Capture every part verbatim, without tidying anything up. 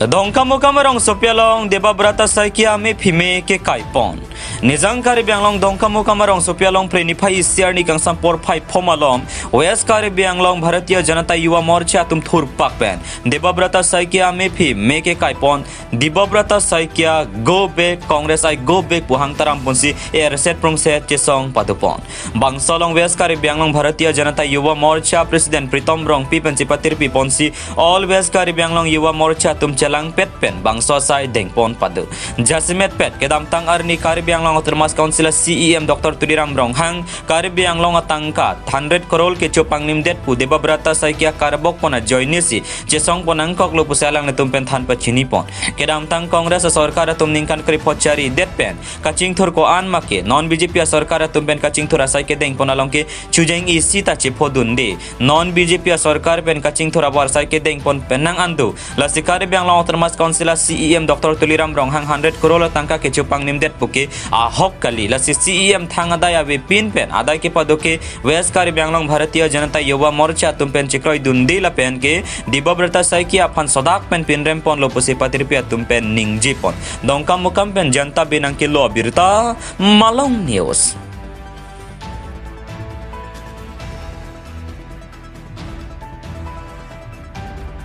Dongkamukam arongsopi along Debabrata Saikia amephi me kekaipon. Nijang Karbi Anglong Dongkamukam arongsopi along Phre niphai isi arni kangsam porphai pho malom West Karbi Anglong Bharatiya Janata Yuva Morcha atum thurpak pen Debabrata Saikia amephi me kekaipon. Debabrata Saikia go back, Congress I go back pu hangtaram ponsi erset prungset chesong padopon. Bangso along West Karbi Anglong Bharatiya Janata Yuva Morcha President Pritom Rongpi pen chepatirpi ponsi All West Karbi Anglong Yuva Morcha atum chelangpet pen bangso asai dengpon pado. Jasemetpet kedamtang arni Karbi Anglong Autonomous Council a C E M Doctor Tuliram Ronghang Karbi Anglong atangka hundred crore kecho pangnimdet pu Debabrata Saikia karbok pon ajoinesi chesongpon nangkoklo pusi alanglitum pen than pachinipon. Kedamtang Congress asorkar atum ningkan krepho charidet pen kachingthur ko-an make non B J P asorkar atum pen kachingthur asai kedengpon along ke chujeng isi ta chephodunde. Non B J P asorkar pen kachingthur abar asai kedengpon pen nang ando. Lasi Karbi Anglong Autonomous Council a C E M Doctor Tuliram Ronghang hundred crore atangka kecho pangnimdet puke ahok kali. Lasi C E M thang adai avepin pen adai kepado ke West Karbi Anglong Bharatiya Janata Yuva Morcha atum pen chekroidunde lapen ke Debabrata Saikia aphan sodak pen pinremponlo pusi patirpi atum pen ningjepon. Dongkamukam pen Janta Binang kelo abirta Malong News.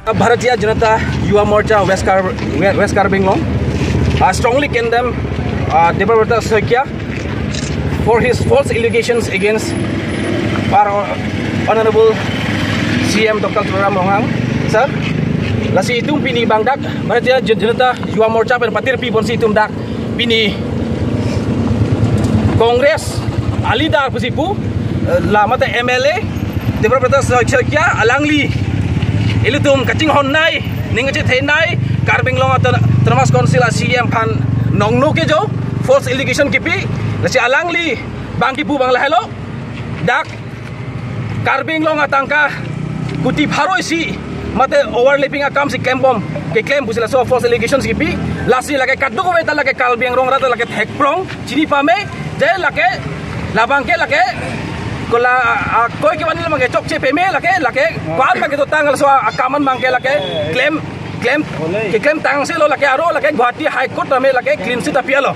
Bharatiya Janata Yuva Morcha West Kar-, West Karbi Anglong, uh, strongly condemn, uh, Debabrata Saikia for his false allegations against our Honorable C M Doctor Tuliram Ronghang, sir. Lasi itum pini bangdak Bharatiya Jan-, Janata Yuva Morcha pen patirpi ponsi itum dak pini Congress a leader pusi pu, eh, la mate M L A Debabrata Saikia alangli ilitum kachinghonnei, ning kachithenei, Karbi Anglong Auto-, Autonomous Council a C E M aphan nongno kejo, false allegation kipi, lasi alangli bang kipu bang lahelo, dak Karbi Anglong atangka kuti pharo isi mate overlapping akam si klembom, keklem pusi laso false allegations kipi, lasi lake kadokave ta lake Karbi Anglong arat lake thekprong, chini pame, je lake, labang ke lake, kola, a, a, koi kevan labang ke chokche peme lake, lake, ko-an abang ke dotang laso a, akam an abang ke lake, klem, klem, keklem tangsi lo lake aro lake Guwahati High Court tame lake clean chit apialo.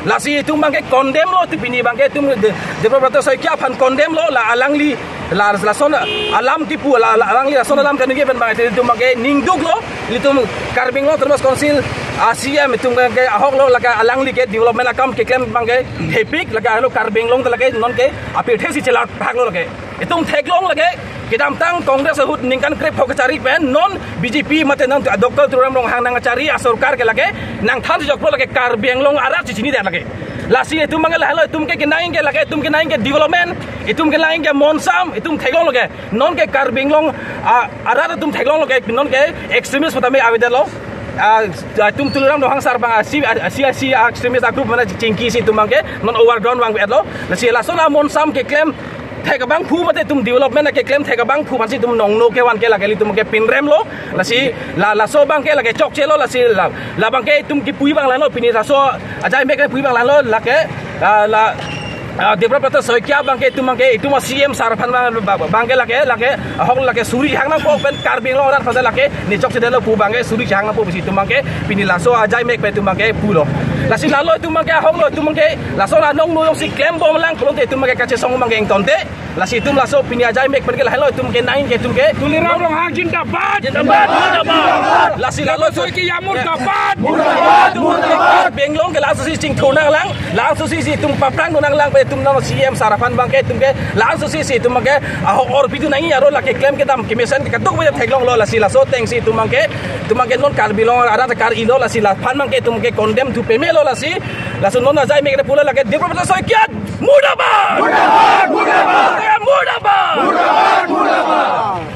Lasi itum abang ke condemn lo, tu pini abang ke itum De-, Debabrata Saikia aphan condemn lo, la alangli, la, lason alam kipu, la, la alangli lason alam kaningje pen abang ke itum abang ke ningduk lo, itum Karbi Anglong Autonomous Council a C E M itum abang ke ahok lo, lake alangli ke development akam keklem abang ke hepik, lake alo Karbi Anglong ta lake non ke apirthe si chelar phak lo lake. Itum theklong lake, kedamtang Congress ahut ningkan krepho kachari pen non B J P mate non Doctor Tuliram Ronghang nangchari asorkar ke lake, nangthan si jokpro lake Karbi Anglong arat si chinidet lake. Lasi itum abang ke lahelo, itum ke kenang ke lake, itum kenang ke development, itum kenang ke monsam, itum theklong lake. Non ke Karbi Anglong, a, arat itum theklong lake, non ke extremist pu tame avedetlo. A, a, itum Tuliram Ronghang sar abang a, si, a, si, a, si extremist a group mane chingki si itum abang ke, non overground vangvedetlo. Lasi lason amonsam keklem thek abangphu mate itum development keklem thek abangphu aphansi itum nongno kevan ke lake ilitum ke pinrem lo. Lasi la, laso abang ke lake chokche lo, lasi la, labang ke itum kipu abang lalo pini laso ajai mek kipu abang lalo lake, ah, la, ah, Debabrata Saikia abang ke itum abang ke itum C E M sar aphan abang, abang ke lake, lake, ahok lake suri hang nangpo pen Karbi Anglong arat aphan lake ne chokchedetlo pu abang ke suri hang nangpo pusi itum abang ke pini laso ajai mek pen itum abang ke pulo. Lasi lalo itum abang ke ahok lo itum abang ke laso la nongno jongsi klembom lang pulote itum abang ke kachesong abang ke ingtonte. Lasi itum laso pini ajai mek pen ke lahelo itum kenang ke itum ke Tuliram Ronghang jindabad. Jindabad, jindabad. Lasi lalo Saikia murdabad. Murdabad, murdabad. Karbi Anglong ke laso si chingthur nanglang, laso si si itum paphrang nanglang pen itum non C E M sar aphan abang ke itum ke laso si si itum abang ke ahok orpi tu nangji aro lake klem kedam kemesen ke kadokave theklong lo lasi laso atengsi itum abang ke, itum abang ke non Karbi Anglong arat kar-ilo lasi laphan abang ke itum ke condemn thu peme lo lasi laso non ajai mek re pulo lake Debabrata Saikia murdabad! Murdabad! Murdabad! Murdabad! Murdabad! Murdabad!